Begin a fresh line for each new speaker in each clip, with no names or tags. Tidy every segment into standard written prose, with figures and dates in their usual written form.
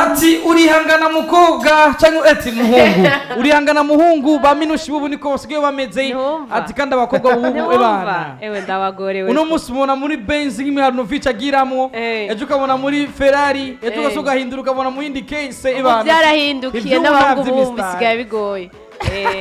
Ati urihangana mukobwa cyangwa ati muhungu, urihangana muhungu. Ba minushi bubu niko basigaye bameze.
Ntumva.
Ati kandi abakobwa bubu
Ntiwumva?
ebana.
Ewe, ndabagorewe.
Uno munsi ubona muri Benz nk'imwe Arnovich agiramo, ejo ukabona muri Ferrari, ejo ugasa ugahindura ukabona mu yindi case.
Ubu
Ebana,
byarahindukiye.
Ivy'ubu
N'abahungu
ntabyo
ubu
imisitari.
bisigaye bigoye.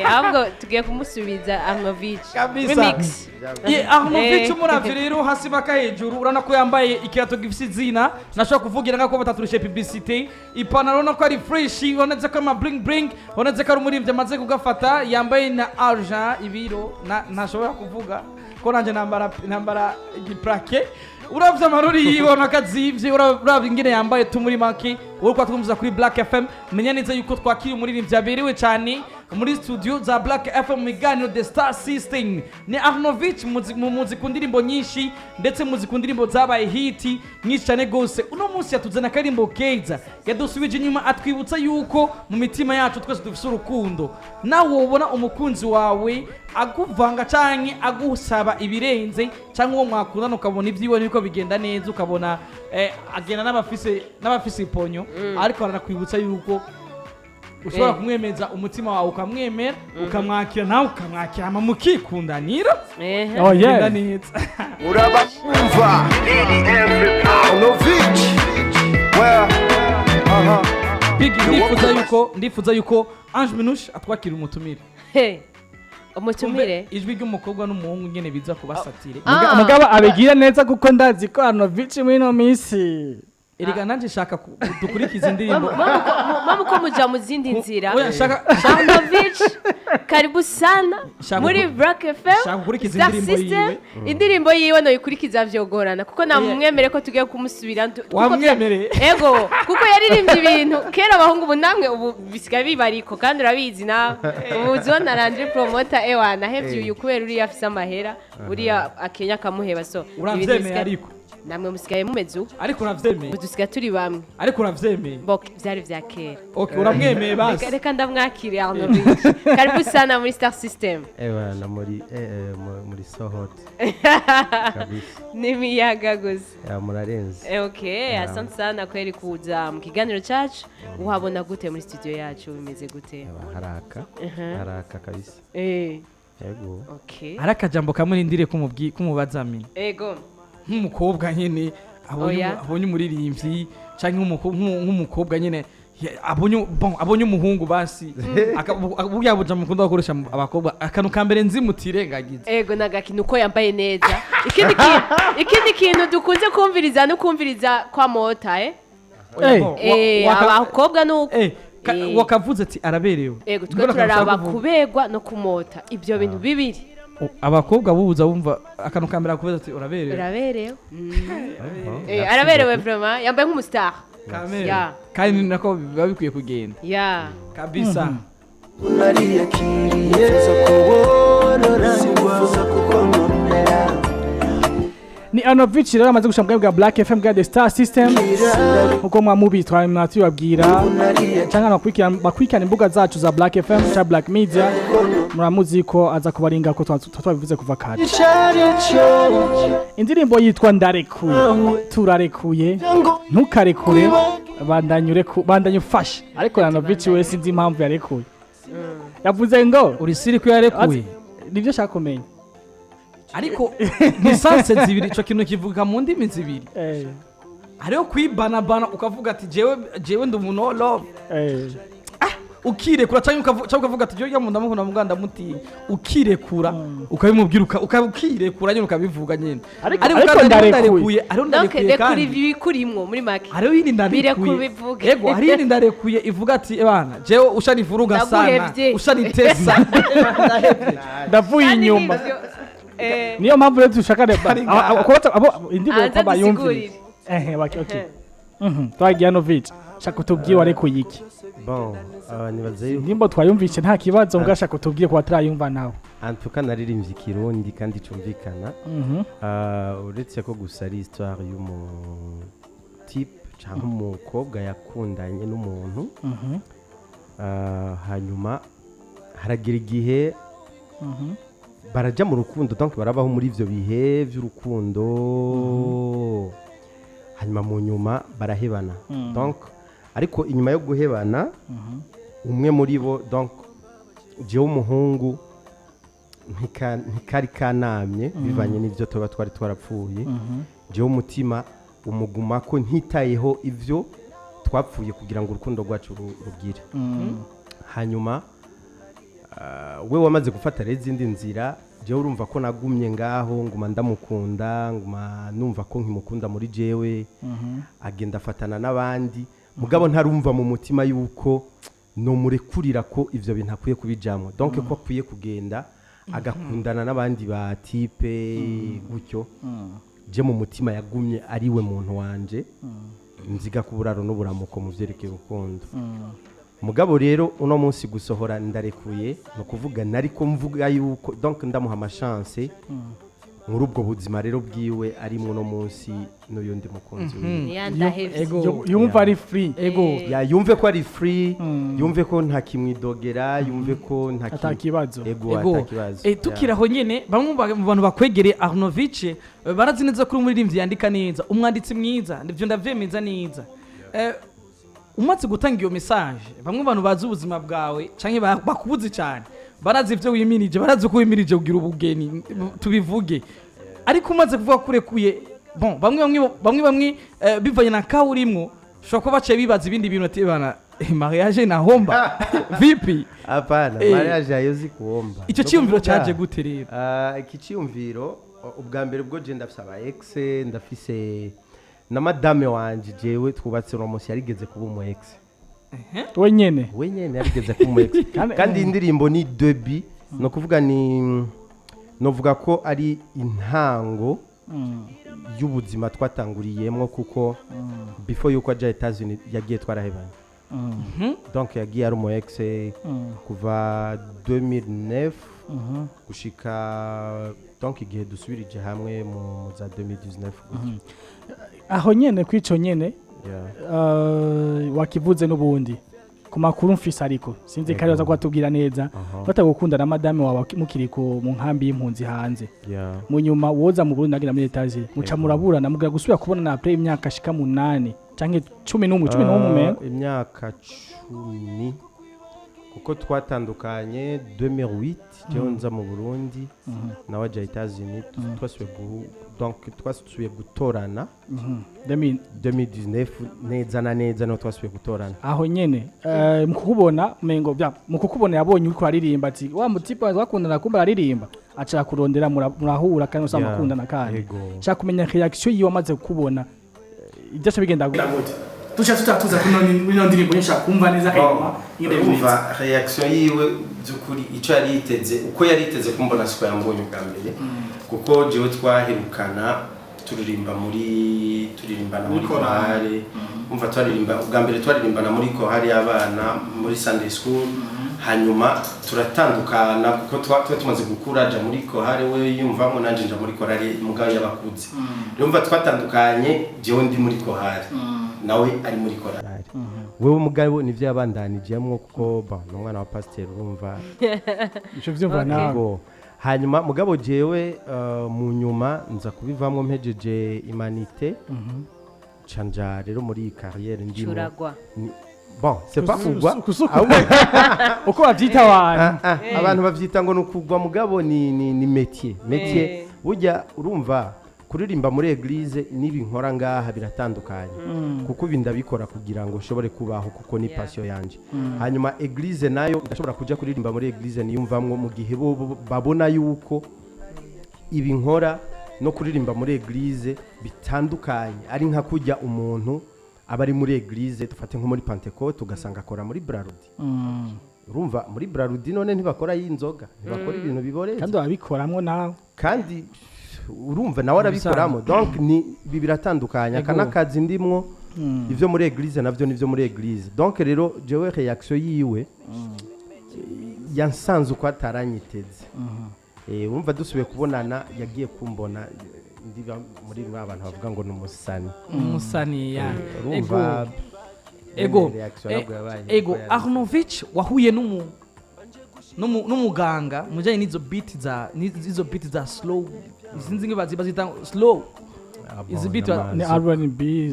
Ahubwo tugiye kumusubiza Arnovich
Kabisa.
remix.
Ye, Arnovich, umuravye rero hasi baka hejuru, urabona ko yambaye ikirato gifise izina nashobora kuvugira nk'ako bataturushe publicité, ipantaro urabona ko ari fresh, ubonetse ko ama bling bling, ubonetse ko ari umuririmbyi amaze kugafata, yambaye na argent ibiro ntashobora kuvuga ko nanjye nambara igiplaqué. Uravye amarori yiwe ubona ko azimvye, uravye ingene yambaye tu. Muri make, wowe kwa twumviza kuri Black FM, menya neza yuko twakiriye umuririmbyi aberewe cyane muri studio za Black FM mu biganiro The Star System. Ni Arnovich, muzi ku ndirimbo nyinshi, ndetse muzi ku ndirimbo zabaye hit nyinshi cyane gose. Uno munsi yatuzana akarimbo keza yadusubije inyuma, atwibutsa yuko mu mitima yacu twese dufise urukundo. Nawe wobona umukunzi wawe aguvanga canke agusaba ibirenze, canke uwo mwakundana ukabona ibyiwe niko bigenda neza, ukabona agenda n'abafise iponyo, ariko aranakwibutsa yuko ushobora kumwemeza umutima wawe, ukamwemera, ukamwakira, nawe ukamwakira, hama mukikundanira.
Ehe.
Oh yeah.
Bigenda neza.
Urabumva Arnovich, well, uh-huh.
Big, ndifuza yuko Ange Minouche atwakira umutumire.
Hey, umutumire.
Twumve ijwi ry'umukobwa n'umuhungu nyene biza kubasatire.
Ah.
Mugabo abigira neza kuko ndazi ko Arnovich muri ino minsi.
Erega nanjye shaka dukurikize indirimbo.
Mama, uko muja mu zindi nzira.
Oya, shaka
Arnovich, karibu sana
Shaka
muri Black FM
shaka gukurikiza
Star
indirimbo
System.
yiwe.
Indirimbo yiwe noyikurikiza vyogorana kuko namumwemere ko tugiye kumusubira
Wamwemereye?
Ego, kuko yaririmbye ibintu kera. Abahungu ubu namwe ubu bisigaye bibariko, kandi urabizi nawe ubu uzona Landry Promoter, ewa nahevye uyu kubera uriya afise amahera, uriya akenya akamuheba, so ibintu
Uravyemeye?
bisigaye-
Ariko
Namwe musigaye mumeze uko.
Ariko uravyemeye?
Ubu dusigaye turi bamwe.
Ariko uravyemeye?
Bok vyari vya kera.
Okay, uramwemeye basi.
Reka ndamwakire. Arnovich, karibu sana muri Star System.
Ewana, muri muri so hot kabisa.
N'imiyaga gusa.
Ya, murarenze.
Okay, asante sana kweli kuza mu kiganiro cyacu. Uhabona gute muri studio yacu, bimeze gute?
Ewa, haraka haraka kabisa. Yego.
Okay.
Hari akajambo kamwe nindiriye kumubaza mina.
Ego.
Nk'umukobwa nyene abonye
Oya.
abonye umuririmbyi canke nk'umukobwa nyene abonye, bon, abonye umuhungu basi burya buja mukunda gukoresha abakobwa, akantu ka mbere nzi mutirengagiza.
Ego, nagakina uko yambaye neza. Ikindi kintu dukunze kumviriza no kumviriza kwa mota.
Oya,
Eh.
bon,
Abakobwa nuko
wakavuze ati araberewe.
Ego, twe
Mbona
turaraba
akantu ushaka kuvuga.
kuberwa no kumota, ibyo bintu bibiri.
Abakobwa bubuza bumva akantu ka mbere akubaza ati uraberewe.
Uraberewe.
Oh,
Araberewe vraiment, yambaye nk'umustar.
Kamere.
Ya.
Kandi ni nako biba bikwiye kugenda.
Ya.
Kabisa.
Nariyakiriye kuborora, sinifuza kukononera.
Ni Arnovich rero amaze gushaka bwa Black FM bwa The Star System, nkuko mwamubitwa mwatubabwira cyangwa bakurikirana imbuga zacu za Black FM cyangwa Black Media, muramuzi ko aza kubaringa ko twabivuze kuva kare. Indirimbo yitwa Ndarekuye, turarekuye, ntukarekure, bandanye ureku, bandanye ufashe. Ariko Arnovich we sinzi impamvu yarekuye, yavuze ngo
Uri siri ko yarekuye?
Nibyo ashaka kumenya.
Ariko ni sens zibiri, ico kintu kivuga mu ndimi zibiri. Hariho kwibanabana ukavuga ati jewe ndi umuntu wa love, ukirekura, cyangwa ukavuga ati jewe ujya mu ndamukunda muganda ndamutinya, ukirekura ukabimubwira, ukirekura nyine ukabivuga nyine.
Ariko
kandi hariho
ndarekuye.
ndarekuye, hariho
Donc
ndarekuye
rekura
kandi
ibikurimwo muri make.
Hariho yindi ndarekuye.
Birekure ubivuge.
Ego, hariho yindi ndarekuye ivuga ati ebana jewe ushanivuruga sana,
Ndaguhevye.
ushanitesa, ndahevye.
Ndavuye
Kandi
inyuma.
nivyo,
Niyo mpamvu rero dushaka
Ari ngaha.
abo indirimbo
Hanze
ko bayumviriza.
dusigurire.
Ehe, baki okay. Twagiye Arnovich, shaka utubwire warekuye iki.
Bon, nibaza yuko
Indirimbo twayumvise nta kibazo, mbwa shaka utubwire ko batarayumva nawe.
Antuka naririmbye ikirundi kandi cumvikana. Uretse ko gusa ari histoire y'umu type cyangwa umukobwa yakundanye n'umuntu. Hanyuma haragira igihe barajya mu rukundo, donc barabaho muri ivyo bihe vy'urukundo, hanyuma mu nyuma barahebana. Donc Ariko inyuma yo guhebana, umwe muri bo, donc jewe umuhungu ntikari kanamye bivanye n'ibyo tuba twari twarapfuye. Jewe umutima umuguma ko ntitayeho ivyo twapfuye kugira ngo urukundo rwacu rugire. Hanyuma we wamaze gufata rero izindi nzira, jewe urumva ko nagumye ngaho, nguma ndamukunda, nguma numva ko nkimukunda muri jewe. Agenda afatana n'abandi, mugabo ntarumva mu mutima yuko nomurekurira ko ivyo bintu akwiye kubijamwo, donc ko akwiye kugenda agakundana n'abandi ba type gutyo. Je mu mutima yagumye ari we muntu wanje nziga ku buraro n'uburamuko mu vyerekeye urukundo. Mugabo rero uno munsi gusohora Ndarekuye, ni ukuvuga nariko mvuga yuko donc ndamuha ama chance muri ubwo buzima rero bwiwe arimwo uno munsi n'uyundi mukunzi wiwe.
Yandahevye.
Ego.
Yumva ari free.
Ego.
Ya, yumve ko ari free, yumve ko ntakimwidogera, yumve ko nta
Atakibazo.
Ego.
Ego.
Atakibazo.
Tukiri aho nyene, bamwe mu bantu bakwegereye Arnovich barazi neza ko uri umuririmbyi yandika neza, umwanditsi mwiza, nivyo ndavyemeza neza. Umaze gutanga iyo message, bamwe mu bantu bazi ubuzima bwawe canke bakubuzi cyane barazi ivyo wimirije, barazi uko wimirije kugira ubugeni, tubivuge. Ariko umaze kuvuga ko urekuye, bon, bamwe bamwe bivanye na kawe urimwo, ushobora kuba baciye bibaza ibindi bintu, ati bana mariage nahomba vipi?
Hapana. Mariage hayozi kuomba.
Icyo
No
cyiyumviro
kuvuga,
cyaje gute rero?
Iki cyiyumviro, ubwa mbere bwo je ndafise aba ex, ndafise na madame wanje jewe twubatse uno munsi yarigeze kuba umu ex.
We nyene?
We nyene yarigeze kuba umu ex. Kandi iyi ndirimbo ni début, no kuvuga ni novuga ko ari intango y'ubuzima twatanguriyemwo, kuko before yuko aja Etats-Unis yagiye twarahebanye. Donc yagiye ari umu ex kuva 2009 gushika donc igihe dusubirije hamwe mu za 2019 gutyo.
Aho nyene kwico nyene, wakivuze n'ubundi ku makuru mfise, ariko sinzi ko ari baza kubatubwira neza. Fata gukunda na madame wawe mukiri ku mu nkambi y'impunzi hanze, mu nyuma woza mu Burundi nagenda muri Etats-Unis, muca muraburana, mugira gusubira kubona na après imyaka shika 8 canke 11, 11 umengo.
Imyaka 10, kuko twatandukanye 2008, jewe nza mu Burundi, nawe aja Etats-Unis. Twasubiye donc twasubiye gutorana 2019 neza na neza niho twasubiye gutorana.
Aho nyene mu kukubona umengo bya mu kukubona yabonye uriko aririmba, ati wa mu type twakundana kumba aririmba, aca kurondera, murahura kandi usanga mukundana kandi. Shaka kumenya reaction yiwe amaze kukubona, ibyo bigenda gute, duca tutatuza kuno ino ndirimbo nshaka kumva neza kayuma ingene bimeze.
Urumva reaction yiwe by'ukuri, icyo yari yiteze, uko yari yiteze kumbona siko yambonye ubwa mbere, kuko jewe twaherukana turirimba muri turirimbana muri chorale. Umva, twaririmba ubwa mbere twaririmbana muri chorale y'abana muri Sunday school, hanyuma turatandukana kuko tuba tumaze gukura, aja muri chorale we yumvamo, nanje nja muri chorale mugabo y'abakuze. Rero umva, twatandukanye jewe ndi muri chorale, nawe ari muri chorale wewe, mugabo nivyo yabandanijemwo kuko ba ni umwana wa pasiteri, urumva.
Ico vyumva nawe.
Yego. Hanyuma mugabo jewe mu nyuma nza kubivamwo mpejeje humanité, canja rero muri iyi carrière ndimo.
Curagwa.
Bon, c'est pas kugwa.
Uko bavyita abantu.
Abantu bavyita ngo ni ukugwa, mugabo ni métier. Burya urumva kuririmba muri église n'ibi nkora ngaha biratandukanye, kuko ibi ndabikora kugira ngo nshobore kubaho, kuko ni passion yanje. Hanyuma église nayo ndashobora kuja kuririmba muri église niyumvamwo, mu gihe bo babona yuko ibi nkora no kuririmba muri église bitandukanye, ari nka kujya umuntu aba ari muri église, dufate nko muri Pentecôte, ugasanga akora muri Brarudi. Urumva muri Brarudi none ntibakora y'inzoga, ntibakora ibintu biboreza?
Kandi wabikoramwo nawe.
Kandi urumva nawe arabikoramo, donc ni ibi biratandukanye. Aka n'akazi ndimwo, ivyo muri église navyo nivyo muri église. Donc rero jewe reaction yiwe yansanze uko ataranyiteze. Urumva dusubiye kubonana yagiye kumbona ndiba muri ba bantu bavuga ngo ni umusani.
Umusani ya.
Urumva
Ego.
reaction ntabwo yabaye
Ego.
uko yari.
Arnovich, wahuye n'umuganga mu bijyanye n'izo beat za slow, sinzi ngo bazita slow.
Ah, bon,
Izi beat
ni R&B.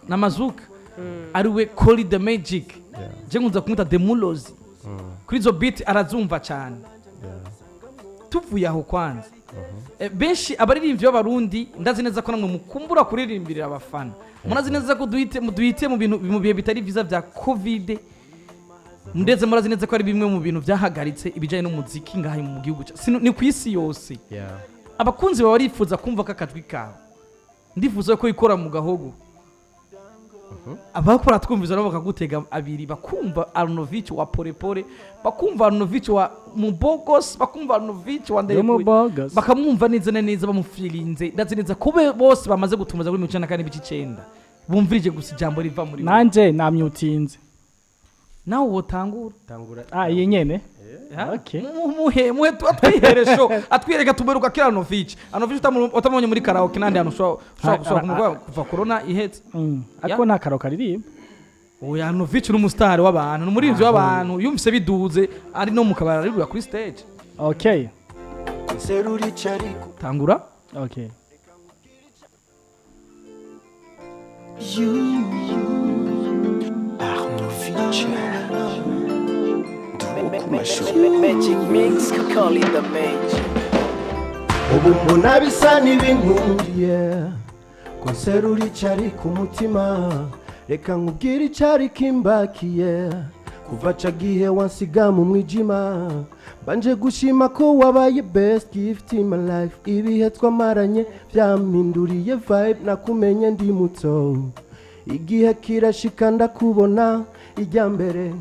N'amazuka. Ariwe Colly the Magic, je nkunze kumwita The Mulozi. Kuri izo beat arazumva cyane. Tuvuye aho kwanza, benshi abaririmbyi b'Abarundi, ndazi neza ko namwe mukumbura kuririmbirira abafana. Murazi neza ko duhite mu bintu, mu bihe bitari byiza bya Covid, ndetse murazi neza ko ari bimwe mu bintu byahagaritse ibijyanye n'umuziki ngaha mu gihugu ni ku isi yose. Abakunzi baba barifuza kumva ko akajwi kawe, ndifuza ko ikora mu gahogo, abakora twumviza nabo bakagutega abiri, bakumva Arnovich wa Polepole, bakumva Arnovich wa Mubogos, bakumva Arnovich wa Nderekuye.
Mubogos.
Bakamwumva neza na neza bamufirinze. Ndazi neza ko bose bamaze gutumaza kuri 94.9, bumvirije gusa ijambo riva muri we.
Nanje namyutinze.
Nawe wotangura.
Tangura.
Ah, iyi nyene.
Ha?
Okay.
Muhe atwihere show, atwiyereka tuberuka kira Arnovich. Arnovich utamubonye muri karaoke nandi hantu ushobora gushobora kumugwa kuva corona ihetse.
Ariko nta karo karirimba.
Oya, Arnovich ni umusitari w'abantu, ni umuririmbyi w'abantu. Yumvise biduze ari no mu kabari, aririmbira kuri stage.
Okay.
Serura icari ku
Tangura.
Okay.
Arnovich.
Magic mix, call it the magic.
Ubu mbona bisa n'ibinkundiye ko nserura icari ku mutima. Reka nkubwire icari kimbakiye kuva ca gihe wansiga mu mwijima. Mbanje gushima ko wabaye best gift in my life. Ibihe twamaranye byampinduriye vibe. Nakumenye ndi muto, igihe kirashika ndakubona ijya mbere.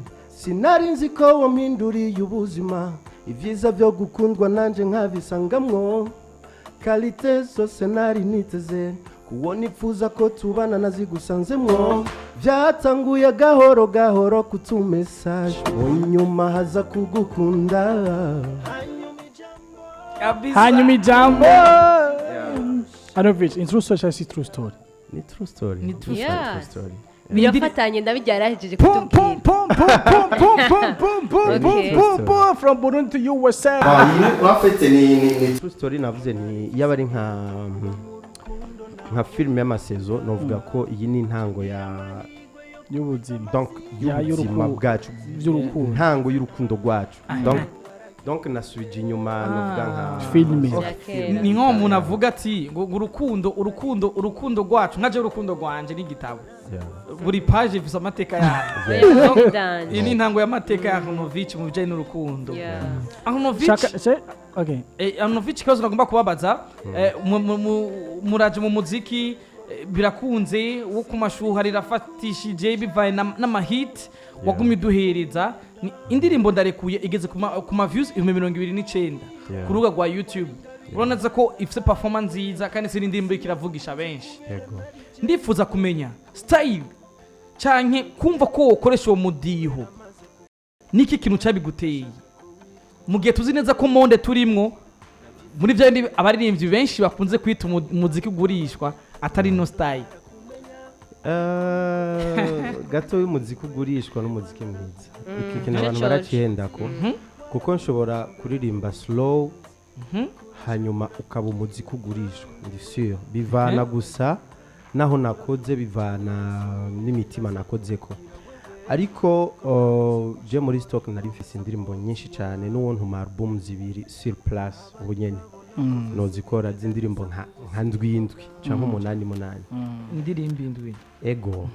Sinari nzi ko wampinduriye ubuzima. Ibyiza byo gukundwa nanjye nkabisangamwo, qualité zose nari niteze kubona, ipfuza ko tubana nazigusanzemwo. Byatanguye gahoro gahoro kutu message, mu nyuma haza kugukunda.
Kabisa.
Hanyuma ijambo Arnovich, in true story cyangwa si true story?
Ni true story.
Ni true
Yeah.
True story.
Birafatanye, ndabiryarahejeje
Pum
kutubwira.
pum pum pum pum pum pum pum pum
Okay.
pum pum, from Burundi to USA.
Ah, iyi en fait ni true story. Navuze ni yaba ari nka filime y'amasezo, novuga ko iyi ni intango ya
y'ubuzima.
Donc
Ya,
y'ubuzima bwacu.
By'urukundo.
Intango y'urukundo rwacu. Donc nasubije inyuma, novuga nka
Filime.
Bya kera.
Ni nko umuntu avuga ati ngo urukundo rwacu, nkaje urukundo rwanje n'igitabo, buri page ifise amateka yayo.
Yeah,
Iyi ni intango y'amateka ya Arnovich mu bijyanye n'urukundo. Arnovich.
Shaka se, okay.
Arnovich, ikibazo nagomba kubabaza, muraje mu muziki, birakunze wo ku mashuha rirafatishije bivaye n'amahit wagumye uduhereza. Ni indirimbo Ndarekuye igeze ku ma views 29,000 ku rubuga rwa YouTube. Urabona neza ko ifite performance nziza, kandi si n'indirimbo iriko iravugisha benshi.
Yego.
Ndifuza kumenya style canke kumva ko wokoresha uwo mudiho, niki kintu cyabiguteye, mu gihe tuzi neza ko monde turimwo muri bya bindi abaririmbyi benshi bakunze kwita umuziki ugurishwa, atari no style.
Gato y'umuziki ugurishwa n'umuziki mwiza, iki kintu abantu
Nico.
baracihendako, kuko nshobora kuririmba slow hanyuma ukaba umuziki ugurishwa. Ndi sûr bivana gusa naho nakoze, bivana n'imitima nakozeko. Ariko je muri stock nari mfise indirimbo nyinshi cyane, n'uwo ntuma album zibiri sur place ubu nyene nozikora, z'indirimbo nka ndwi ndwi canke umunani munani.
Indirimbo indwi?
Ego.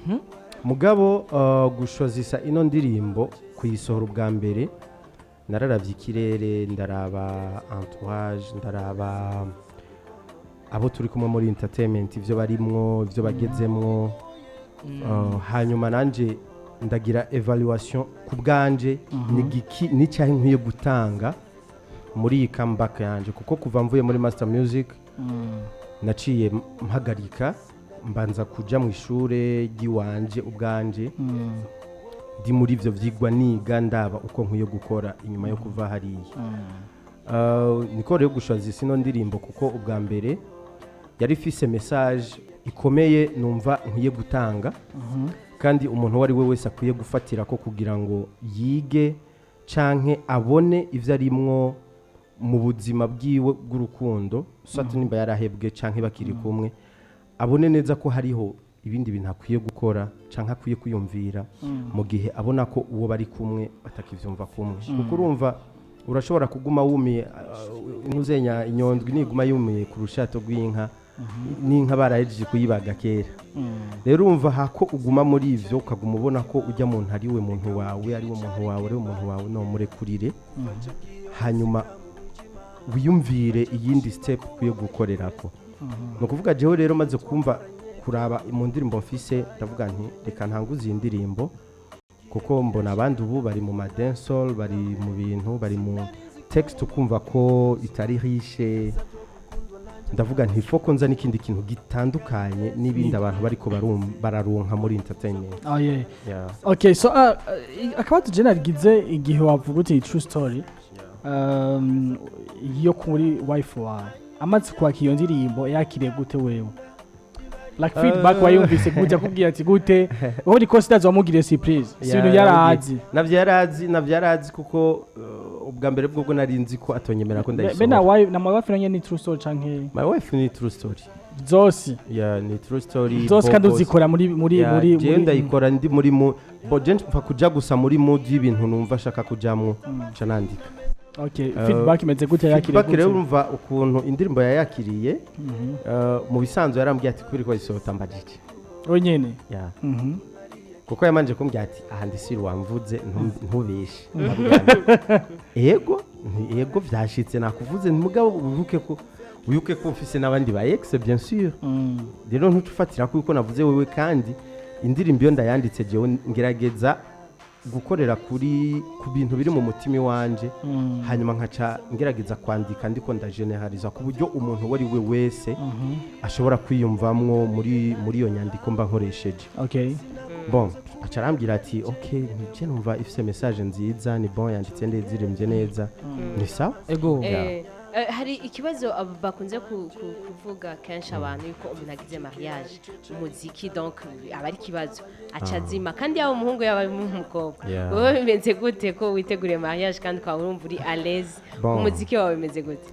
Mugabo gushozisa ino ndirimbo, kuyisohora ubwa mbere, nararavye ikirere, ndaraba entourage, ndaraba abo turi kumwe muri entertainment, ivyo barimwo, ivyo bagezemwo. Hanyuma nanje ndagira evaluation ku bwanje, ni giki n'icyahe nkwiye gutanga muri iyi comeback yanje, kuko kuva mvuye muri Master Music naciye mpagarika, mbanza kuja mu ishure ry'iwanje ubwanje. Ndi muri ivyo vyigwa, niga, ndaba uko nkwiye gukora inyuma yo kuva hariya. Niko rero gushaza ino ndirimbo, kuko ubwa mbere yari ifise message ikomeye numva nkwiye gutanga, kandi umuntu uwo ari we wese akwiye gufatira ko kugira ngo yige canke abone ivyo arimwo mu buzima bwiwe bw'urukundo, soit nimba yarahebwe canke bakiri kumwe, abone neza ko hariho Ibindi bintu akwiye gukora canke akwiye kwiyumvira mu gihe abona ko uwo bari kumwe batakivyumva kumwe, kuko urumva urashobora kuguma wumiye, intuzenya inyondwi niguma yumiye ku rushato rw'inka, n'inka barahejeje kuyibaga kera. Rero urumva hako uguma muri ivyo, ukaguma ubona ko ujya muntu ari we muntu wawe, ari we muntu wawe, ari we muntu wawe, no murekurire, hanyuma wiyumvire iyindi step ukwiye gukorerako. Ni ukuvuga jewe rero maze kumva, kuraba mu ndirimbo mfise, ndavuga nti reka ntanguze iyi ndirimbo, kuko mbona abandi ubu bari mu ma dancehall, bari mu bintu, bari mu text, ukumva ko itari riche. Ndavuga nti foko nza n'ikindi kintu gitandukanye n'ibindi abantu bariko bararonka muri entertainment.
Oh, yeah.
Yeah.
Okay, so akabazo je nagize, igihe wavuga uti true story yo kuri wife wawe, amaze kwakira iyo ndirimbo, yakiriye gute wewe? Like feedback wayumvise gute? Akubwiye ati gute? Wowe uri ko wamugiriye surprise, si ibintu yarazi?
Navyo yarazi, navyo yarazi, kuko ubwa mbere bwo nari nzi ko atonyemera ko
Be na
ndayisohora.
wife na my wife nanye ni true story canke?
My wife ni true story.
Zose?
Yeah, ni true story.
Zose kandi
Bobos.
uzikora muri
Yeah,
muri
jewe
muri
ndayikora ndi muri mu bo, je mpfa kuja gusa muri mood y'ibintu numva ashaka kujamwo, nca nandika.
Okay, feedback imeze gute? Yakiriye
Feedback rero,
gute?
urumva ukuntu indirimbo yayakiriye, mu bisanzwe yarambwiye ati kubera ko wayisohota mbajije.
We nyene?
Yeah. Kuko yamanje kumbwira ati aha ndisiri wamvuze, ntubeshe. Ndamubwira nti, ego, nti ego, vyashitse nakuvuze, nti mugabo wibuke ko mfise n'abandi ba ex, bien sûr. Rero ntucufatira ko uko navuze wewe, kandi indirimbo iyo ndayanditse jewe ngerageza gukorera kuri ku bintu biri mu mutima iwanje, hanyuma nkaca ngerageza kwandika ndiko ndageneraliza ku buryo umuntu uwo ari we wese ashobora kwiyumvamwo muri iyo nyandiko mba nkoresheje. Bon, aca arambwira ati ok, nije numva ifise message nziza, ni bon, yanditse neza, iremvye neza, ni sawa.
Ego.
Hari ikibazo abo bakunze kuvuga kenshi abantu, yuko umuntu agize mariage, umuziki donc aba ari ikibazo, aca azima, kandi yaba umuhungu yaba ari umukobwa. Wowe bimeze gute ko witeguriye mariage kandi ukaba urumva uri à l'aise?
Bon.
Umuziki wawe bimeze gute?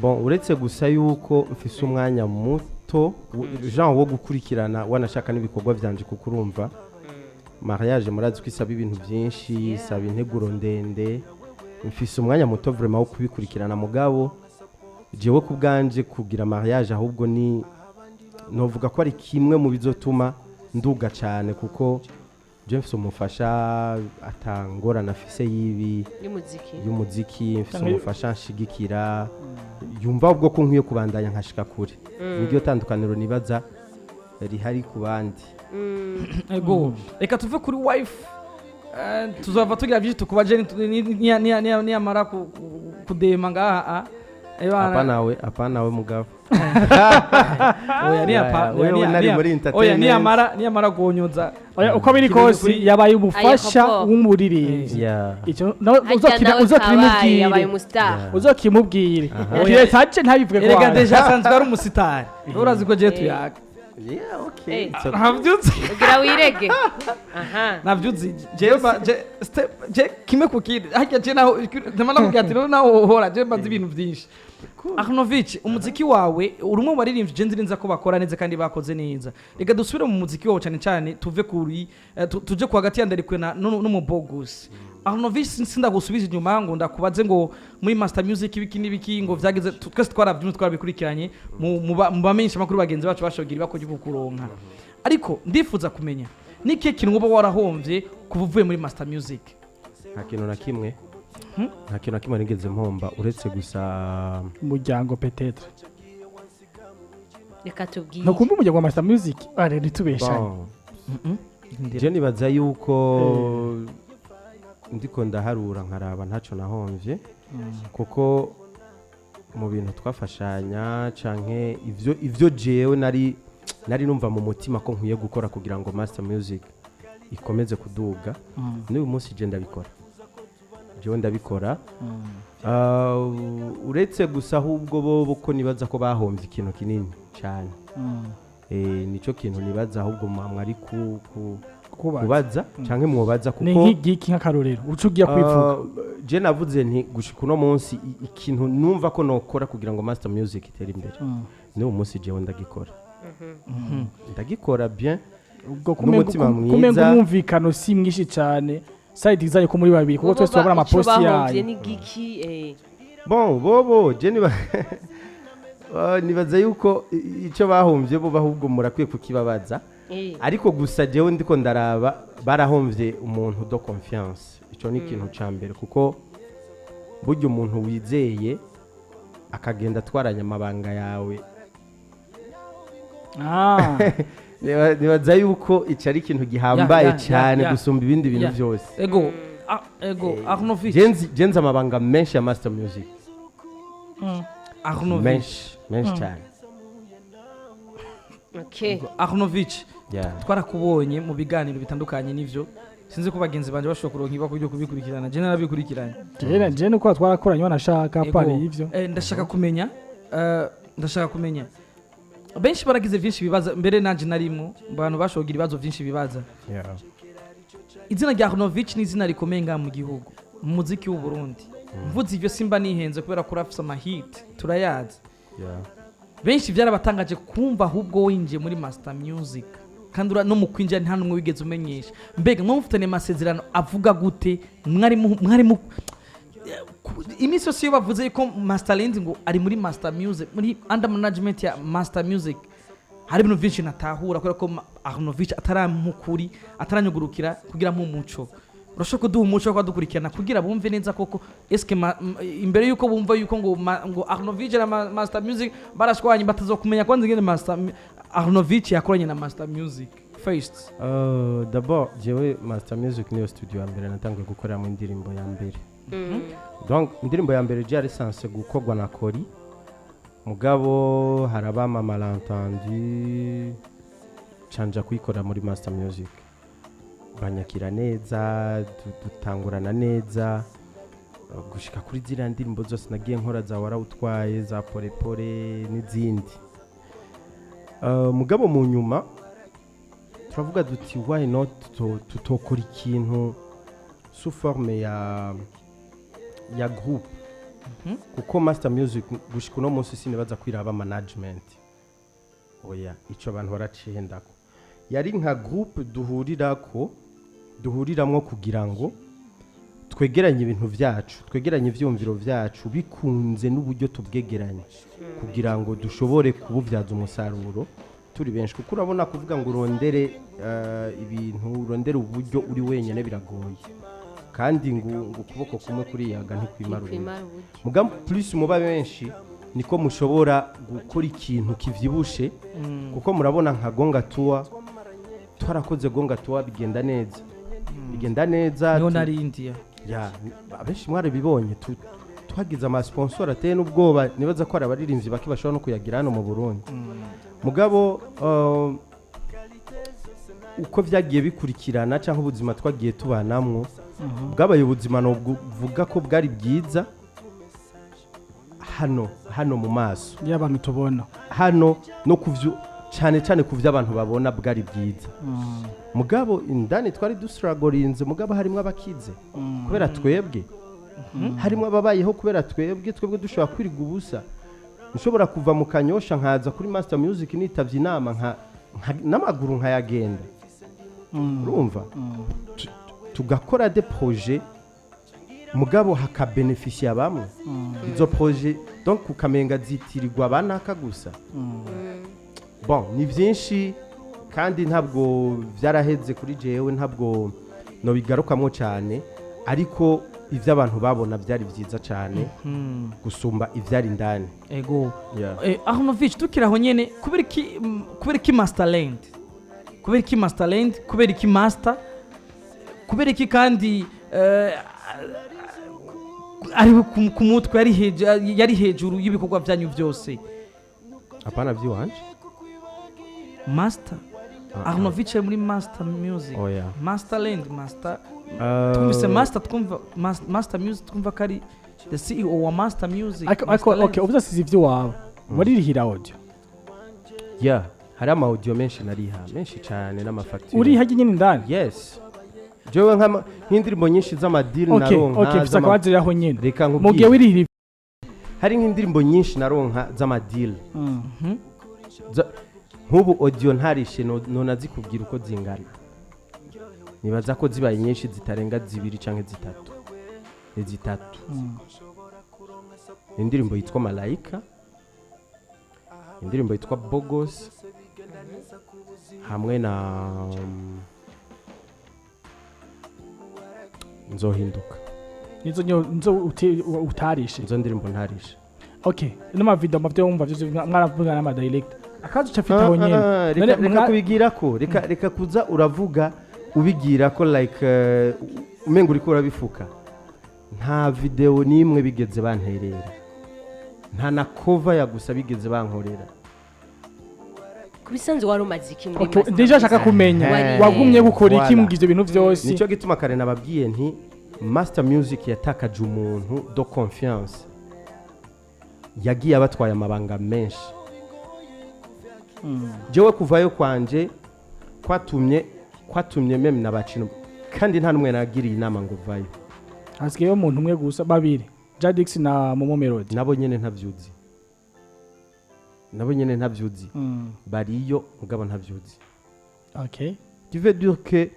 Bon, uretse gusa yuko mfise umwanya muto genre wo gukurikirana wanashaka n'ibikorwa vyanje, kuko urumva mariage murazi ko isaba ibintu byinshi, isaba integuro ndende. Mfise umwanya muto vraiment wo kubikurikirana. Mugabo jewe ku bwanje kugira mariage ahubwo ni novuga ko ari kimwe mu bizotuma nduga cyane, kuko je mfise umufasha atangorana afise y'ibi
y'umuziki.
Y'umuziki. Mfise umufasha nshigikira, yumva ubwo ko nkwiye kubandanya nkashika kure. Niryo tandukaniro nibaza rihari ku bandi.
Ego, reka tuve kuri wife. Tuzava tugira byinshi tukubaje niyamara kudema ngaha. Ebana.
Apana we, apana we mugabo.
Oya,
Yeah,
oya,
wewe nari muri
oya,
entertainment.
niyamara guhonyoza.
Oya, uko biri kose yabaye umufasha
Ayekopo.
w'umuririmbyi. Icyo nawe
Harya nawe kabaye
uzokimubwire.
Yabaye umustar.
Uzokimubwire, kiretse aje ntabivuge ko
Erega
waje.
déjà asanzwe ari umusitari, urazi ko je tuyaga.
Yeah, okay.
Eh.
It's okay.
Ntavyuzi.
Ugira wirege aha.
Navyuzi jewe je step je kimwe ku kindi harya je naho ndama nakubwira ati rero naho uhora je mbazi ibintu byinshi. Arnovich, umuziki wawe uri umwe mu baririmbyi je nzi neza ko bakora neza kandi bakoze neza. Reka dusubire mu muziki wawe cyane cyane, tuve kuri tuje ku hagati ya Ndarikwe na n'umubogusi Arnovich. Sindagusubiza inyuma ngo ndakubaze ngo muri Master Music ibiki n'ibiki ngo vyageze, twese twaravyumva, twarabikurikiranye mu bamenyesha makuru bagenzi bacu bashogira bakoje kukuronka. Ariko ndifuza kumenya n'ikihe kintu uba warahomvye kuva uvuye muri Master Music?
Nta kintu na kimwe, nta kintu na kimwe nigeze mpomba, uretse gusa
Umuryango peut-être.
Reka tubwire.
Ntukumva umuryango wa Master Music are ntitubeshanye.
Bon. Je nibaza yuko ndiko ndaharura nkaraba ntacyo nahomvye, kuko mu bintu twafashanya canke ivyo jewe nari numva mu mutima ko nkwiye gukora kugira ngo Master Music ikomeze kuduga, n'uyu munsi je ndabikora, jewe ndabikora. Uretse gusa ahubwo bo ko nibaza ko bahomvye ikintu kinini cyane. Nico kintu nibaza ahubwo mwari ku
Kubaza.
kubaza canke mwobaza, kuko
Ni nk'igiki, nk'akarorero uca ugiye kwivuga?
Je navuze nti gushika uno munsi ikintu numva ko nokora kugira ngo Master Music itere imbere, n'uyu munsi jewe ndagikora, ndagikora bien.
Ubwo
N'umutima
kumenga
mwiza.
Umwumvikano si mwinshi cyane side zayo ko muri babiri, kuko twese turabona amaposti
bahombye
yayo.
ni giki?
Bon, bobo je niba nibaza yuko ico bahombye bo ahubwo murakwiye kukibabaza. Ariko gusa jewe ndiko ndaraba, barahomvye umuntu de confiance. Ico ni ikintu ca mbere, kuko burya umuntu wizeye akagenda atwaranye amabanga yawe, nibaza yuko ico ari ikintu gihambaye cyane gusumba ibindi bintu byose.
Ego, ego Arnovich.
Je nzi amabanga menshi ya Master Music.
Arnovich.
Menshi menshi cyane.
Arnovich, twarakubonye mu biganiro bitandukanye. N'ivyo sinzi ko bagenzi banje bashobora kuronka ibako byo kubikurikirana, je narabikurikiranye.
Je nuko twarakoranye, wanashaka
Ego.
pari y'ivyo.
Ndashaka kumenya, benshi baragize byinshi bibaza, mbere nanje narimwo mu bantu bashobora kugira ibibazo byinshi bibaza. Izina rya Arnovich ni izina rikomeye ngaha mu gihugu, mu muziki w'u Burundi. Mvuze ivyo simba nihenze, kubera ko urafise amahit, turayazi. Benshi byarabatangaje kumva ahubwo winjiye muri Master Music, kandi no mu kwinjira nta n'umwe wigeze umenyesha. Mbega mwe mufitanye amasezerano avuga gute? Mwari mu iminsi yose iyo bavuze yuko Masterland ngo ari muri Master Music, muri under management ya Master Music, hari ibintu byinshi natahura, kubera ko Arnovich atarampukuri, ataranyugurukira kugira mpu umuco. Urashobora kuduha umuco wo kubadukurikirana kugira bumve neza koko eske imbere yuko bumva yuko ngo Arnovich na Master Music barashwanye, batazokumenya kwanza ingene Arnovich yakoranye na Master Music first?
D'abord jewe Master Music niyo studio ya mbere natanguye gukoreramo indirimbo ya mbere. Donc indirimbo ya mbere yari censé gukorwa na Kori, mugabo haraba malentendu, canja kuyikora muri Master Music, banyakira neza, dutangurana neza, gushika kuri ziriya ndirimbo zose nagiye nkora, za Warawutwaye, za Porepore n'izindi. Mugabo mu nyuma turavuga duti: "Why not tutokora ikintu sous forme ya groupe?" Kuko Master Music gushika uno munsi sinibaza kwiraba management, oya, ico abantu baracihendako. Yari nka groupe duhurirako, duhuriramwo kugira ngo twegeranye ibintu vyacu, twegeranye ivyumviro vyacu, bikunze n'uburyo tubwegeranye kugira ngo dushobore kububyaza umusaruro turi benshi. Kuko urabona, kuvuga ngo urondere ibintu, urondere uburyo uri wenyine biragoye, kandi ngo ukuboko kumwe kuriyaga ntikwimara ubundi.
Ntikwimara uburyo.
Muga plus muba benshi niko mushobora gukora ikintu kivyibushe, kuko murabona nka Gonga Tour, twarakoze Gonga Tour bigenda neza, bigenda neza.
Niho nari India.
Ya, abenshi mwarabibonye, twagize amasponsor ateye n'ubwoba. Nibaza ko hari abaririmbyi bake bashobora no kuyagira hano mu Burundi. Mugabo uko vyagiye bikurikirana cyangwa ubuzima twagiye tubanamwo bwabaye ubuzima novuga ko bwari bwiza hano mu maso
y'abantu tubona.
Hano no kuvyo, cyane cyane kuvyo abantu babona, bwari bwiza. Mugabo indani twari dusiragorinze, mugabo harimo abakize kubera twebwe, harimo ababayeho kubera twebwe. Twebwe dushobora kwiriga ubusa, nshobora kuva mu Kanyosha nkaza kuri Master Music nitavye inama n'amaguru nkayagenda. Urumva, tugakora des projets, mugabo hakabenefisiya bamwe. Izo projets donc ukamenga zitirirwa banaka gusa. Bon, ni byinshi kandi ntabwo byaraheze kuri jewe, ntabwo nobigarukamwo cyane, ariko ibyo abantu babona byari byiza cyane gusumba ibyari indani.
Ego.
Yeah.
Arnovich, tukiri aho nyene, kubera iki Masterland? Kubera iki Masterland? Kubera iki Master? Kubera iki? Kandi ari ku mutwe, yari hejuru y'ibikorwa byanyu byose.
Apana by'iwanje.
Master Arnovich ari muri Master Music.
Oya.
Masterland, Master, twumvise Master, twumva Master Music, twumva ko ari the CEO wa Master Music.
Ariko
Masterland.
okay, uvuze asize iby'iwawe, waririhira audio?
Yeah, hari ama audio menshi nariha, menshi cyane, n'amafacture.
Uriha nyine indani?
Yes, jewe nk'indirimbo nyinshi z'amadiri naronka
Okay, mfise akabazo aho nyine.
Reka
Mu gihe
nkubwire.
wirihira
Hari nk'indirimbo nyinshi naronka z'amadiri. Nk'ubu audio ntarishe, nonazikubwira uko zingana. Nibaza ko zibaye nyinshi zitarenga zibiri canke zitatu. Ni zitatu. Indirimbo yitwa Malayika, indirimbo yitwa Bogos, hamwe na Nzohinduka.
Nizo nizo utarishe?
Nizo ndirimbo ntarishe.
Okay, n'amavideo, amavyo wumva vyose mwaravuga n'ama direct akazi uca afite aho nyene.
Ah, reka
None
reka kubigira ko reka kuza uravuga ubigira ko like umenga uriko urabifuka. Nta video n'imwe bigeze banterera, nta na cover ya gusa bigeze bankorera.
Ku bisanzwe wari umaze iki muri
Okay,
Master
déjà nshaka
Music?
kumenya wagumye gukora iki
Voilà.
mu ivyo bintu vyose?
Nicyo gituma kare nababwiye nti Master Music yatakaje umuntu de confiance, yagiye abatwaye amabanga menshi. Jewe kuvayo kwanje kwatumye même n'abacino, kandi nta n'umwe nagiriye inama ngo vayo.
Hasigayeyo umuntu umwe gusa, babiri, Jadix na Momo Melody.
Nabo nyene ntavyuzi, nabo nyene ntavyuzi. Bariyo mugabo ntavyuzi. Tu veux dire que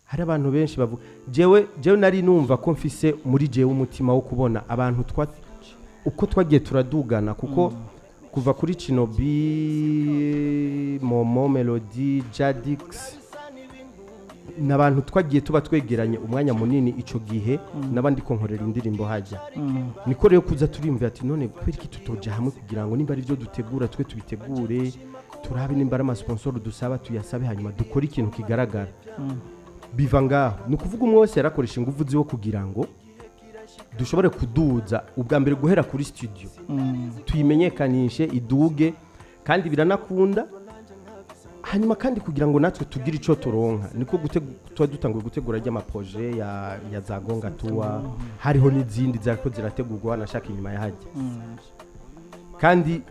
hari abantu benshi bavuga. Jewe nari numva ko mfise muri jewe umutima wo kubona abantu twa uko twagiye turadugana, kuko kuva kuri Chinobi, Momo Melody, Jadix, n'abantu twagiye tuba twegeranye umwanya munini ico gihe, n'abandi ko nkorera indirimbo hajya. Niko rero kuza turimva ati none kubera iki tutoja hamwe kugira ngo nimba ari byo dutegura twe tubitegure, turabe nimba ari amasponsor dusaba tuyasabe, hanyuma dukore ikintu kigaragara. Biva ngaho. Ni ukuvuga umwe wese yarakoresha ingufu ziwe kugira ngo dushobore kuduza ubwa mbere guhera kuri studio, tuyimenyekanishe, iduge, kandi biranakunda. Hanyuma kandi kugira ngo natwe tugire icyo turonka, niko tuba dutanguye gutegura ry'amaprojet ya za Gonga Tour. Hariho n'izindi zariko zirategurwa, wanashaka inyuma ya hajya. Kandi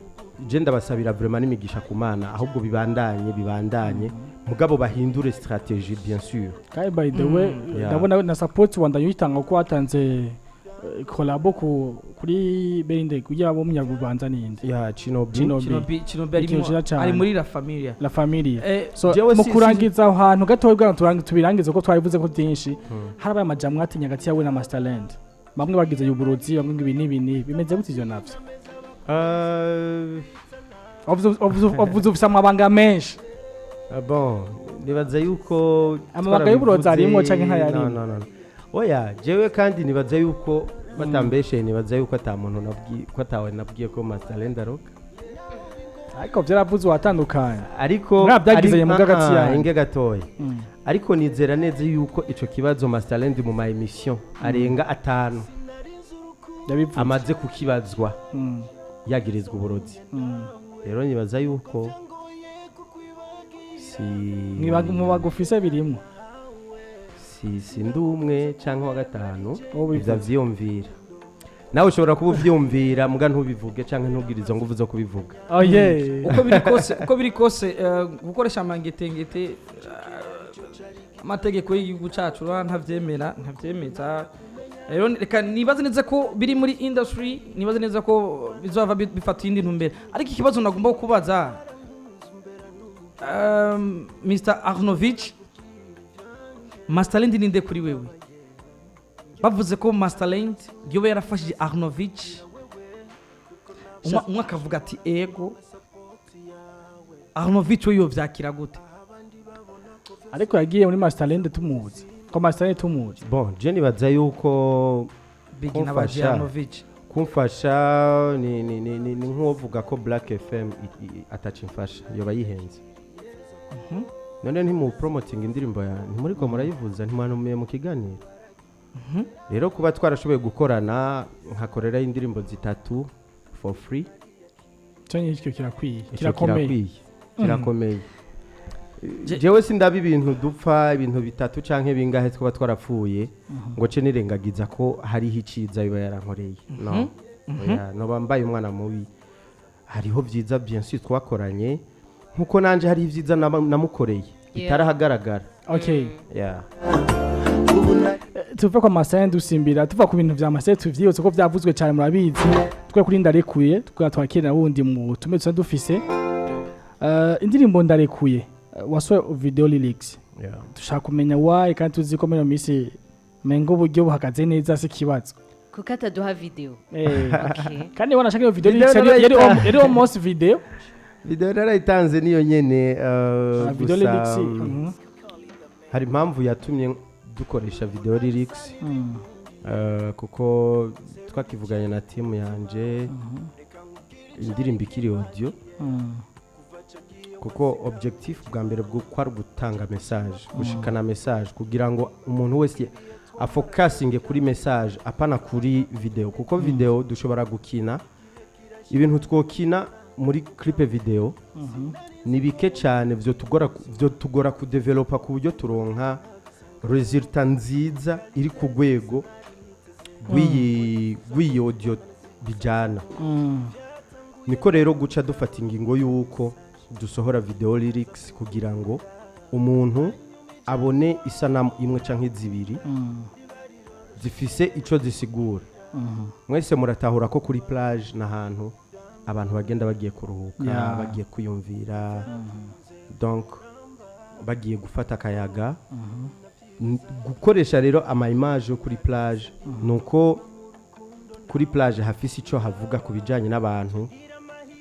je ndabasabira vraiment n'imigisha ku Mana, ahubwo bibandanye, bibandanye, mugabo bahindure stratégie, bien sûr.
Kandi by the way, ndabona na support wanda uyitanga, kuko watanze collabo kuri Berinde kugira bo munyabubanza ninde.
Ya Chinobi.
Chinobi.
Chinobi
Ikintu ciza cane.
ari muri La Familia.
La Familia. So
Jewe
mu kurangiza aho hantu gatoya bwana, tubirangize kuko twabivuze ko byinshi. Harabaye amajambo atinya hagati yawe na Masterland, bamwe bagize uburozi, bamwe ngo ibi n'ibi n'ibi. Bimeze gute ivyo navyo? Wavuze ufise amabanga menshi.
Ah, bon, nibaza yuko
Amabanga y'uburozi arimwo canke ntayarimwo?
No, no, no. Oya, jewe kandi nibaza yuko batambeshe, nibaza yuko ata muntu nabwiye ko atawe nabwiye ko Masterland aroga.
Ariko vyaravuze watandukanye.
Ariko
Mwabyagize mu bw'agati yanyu.
Inge gatoya. Ariko nizera neza yuko ico kibazo Masterland mu ma émission arenga atanu
yabivuze
amaze kukibazwa, yagirizwa uburozi. Rero nibaza yuko si
mu bagufise birimwo.
Si ndi umwe canke wa gatanu.
Wowe
ivyo avyiyumvira, nawe ushobora kuba uvyiyumvira muga ntubivuge canke ntubwire izo nguvu zo kubivuga.
Oh yeah.
Uko biri kose, gukoresha amangetengete, amategeko y'igihugu cacu urabona ntavyemera, ntavyemeza. Rero reka nibaze neza ko biri muri industry, nibaze neza ko bizova bifata iyindi ntumbero. Ariko ikibazo nagomba kubaza Mr Arnovich, Masterland ninde kuri wewe? Bavuze ko Masterland yoba yarafashije Arnovich, umwe akavuga ati ego. Arnovich we yovyakira gute?
Ariko yagiye muri Masterland tumuzi ko Masterland tumuzi.
Bon, je nibaza yuko
Big
kumfasha.
n'abaje Arnovich.
Kumfasha ni nk'uwovuga ko Black FM ataca imfasha, yoba yihenze. None ntimu promoting indirimbo ya ntimuriko murayivuza, ntimwanumiye mu kiganiro. Rero kuba twarashoboye gukorana nkakoreraho indirimbo zitatu for free,
cyo nicyo kirakwiye.
Ico
Kirakomeye.
kirakwiye, kirakomeye. Jewe sindaba ibintu dupfa, ibintu bitatu canke bingahe twaba twarapfuye, ngo ce nirengagiza ko hariho iciza biba yarankoreye. No, oya, noba mbaye umwana mubi. Hariho vyiza, bien sûr, twakoranye, nkuko nanje hari ivyiza namukoreye bitarahagaragara.
Okay.
Yeah.
Tuve kwa Masterland, dusimbira tuva ku bintu vya Masterland, tuvyibutse ko vyavuzwe cyane, murabizi. Twe kuri ndarekuye tukaba twakira wundi mu tume dusa dufise. Indirimbo Ndarekuye, wasohoye video lyrics.
Yeah.
Dushaka kumenya why, kandi tuzi ko muri iyo minsi mengo uburyo buhagaze neza, si ikibazo.
Kuko ataduha video. Okay.
Kandi wanashaka iyo video
Video
lyrics yari
narayita-
yari almost video.
Video narayitanze niyo nyene.
Ah, video
Gusa,
lyrics.
Hari impamvu yatumye dukoresha video lyrics, kuko twakivuganye na team yanje indirimbo ikiri audio, kuko objectif bwa mbere bwo kwari gutanga message, gushikana message, kugira ngo umuntu wese afokasinge kuri message, apana kuri video, kuko video dushobora gukina ibintu twokina muri clip video ni bike cyane, vyo tugora kudevelopa ku buryo turonka résultat nziza iri ku rwego rw'iyi audio bijyana. Niko rero guca dufata ingingo y'uko dusohora video lyrics kugira ngo umuntu abone isanamu imwe canke zibiri zifise ico zisigura. Mwese muratahura ko kuri plage n'ahantu abantu bagenda bagiye kuruhuka, bagiye kwiyumvira, donc bagiye gufata akayaga. Gukoresha rero ama image yo kuri plage, nuko kuri plage hafise ico havuga ku bijanye n'abantu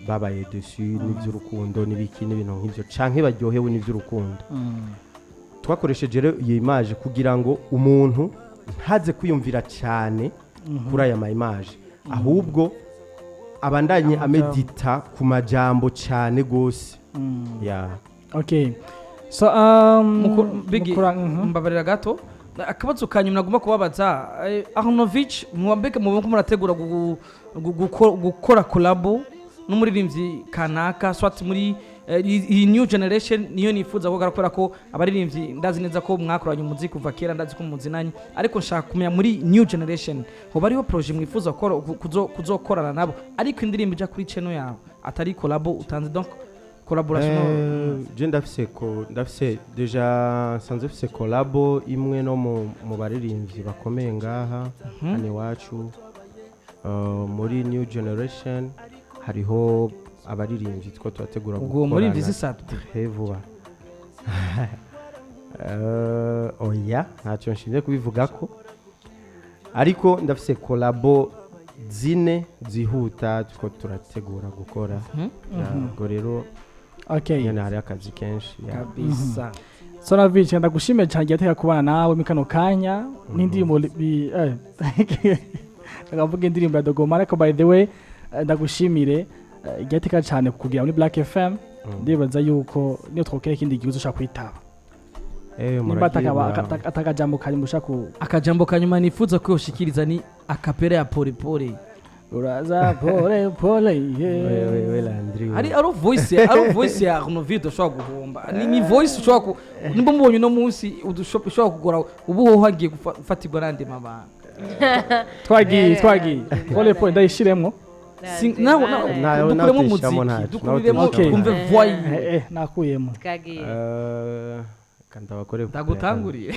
babaye déçus n'ivy'urukundo n'ibiki n'ibintu nk'ivyo, canke baryohewe n'ivy'urukundo. Twakoresheje rero iyo image kugira ngo umuntu ntaze kwiyumvira cyane kuri aya ma image, ahubwo abandanye amedita ku majambo cyane gose ya.
Okay, so
Biggie, mbabarira gato, akabazo ka nyuma nagomba kubabaza. Arnovich, mwambeke mubona ko murategura gukora collabo n'umuririmbyi kanaka, soit muri iyi new generation niyo nifuza ko, kubera ko abaririmbyi ndazi neza ko mwakoranye umuziki kuva kera, ndazi ko muzinanye, ariko nshaka kumenya muri new generation hoba hariho projet mwifuza kuzokorana nabo, ariko indirimbo ija kuri channel yawe, atari collabo utanze, donc collaboration?
Je ndafise ko ndafise déjà, nsanzwe mfise collabo imwe no mu baririmbyi bakomeye ngaha hano iwacu. Muri new generation hariho abaririmbyi two turategura
Ubwo muririmbyi si Sat-B?
Très vuba. Oya, ntacyo nshinzwe kubivugako, ariko ndafise collabo zine zihuta two turategura gukora. Ubwo rero nyene hari akazi kenshi ya.
Kabisa.
Soravich, ndagushimiye cyane igihe kubana nawe muri kano kanya n'indirimbo ndavuga indirimbo ya Dogoma, ariko by the way, ndagushimire igihe cyane kugira muri Black FM. Ndibaza yuko niyo twokera ikindi gihe uzoshaka kwitaba. Nimba
Muragiye
atakajambo kari mushaka ku
Akajambo kanyuma nifuza ko yoshikiriza ni acapella ya Pole Pole.
Uraza pole pole, yeah.
We Landry, we.
Ari voice ya Arnovide ushobora guhomba, ni voice ushobora ku nimba mubonye uno munsi ushobora kugura ubu hoho hagiye gufatirwa n'andi mabanga.
Twagiye, twagiye, pole pole ndayishiremwo.
Nawe
Nawe
dukuremo
utishamo
umuziki.
ntacyo, nawe
Dukuriremo
utishamo.
twumve voix.
Nakuyemo.
Twagiye.
Kanda bakore.
Ndagutanguriye.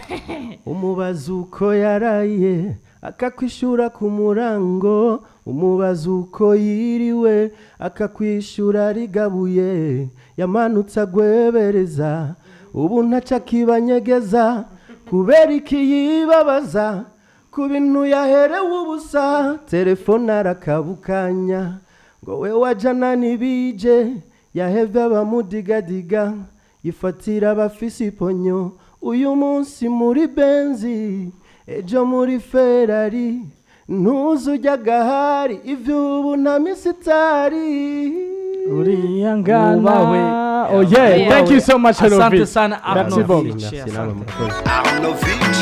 Umubaza uko yaraye akakwishura ku murango, umubaza uko yiriwe akakwishura rigabuye, yamanutse agwebereza, ubu ntaco akibanyegeza, kubera iki yibabaza ku bintu yaherewe ubusa, telefone arakabukanya ngo we wajana n'ibije, yahevye abamudigadiga, yifatira abafise iponyo, uyu munsi muri Benzi, ejo muri Ferrari, ntuzi ujya agahari ivy'ubu nta minsi itari.
Uriyangana.
Wubawe.
Oh yeah, thank you so much.
Asante
Arnovic.
sana.
Merci
Arnovic.
beaucoup.
Merci namwe, murakoze.
Arnovich.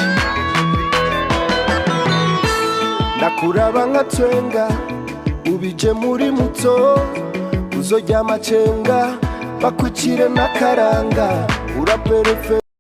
Ndakuraba nkatwenga, ubije muri muto, uzojya amacenga bakwicire n'akaranga uraperefe.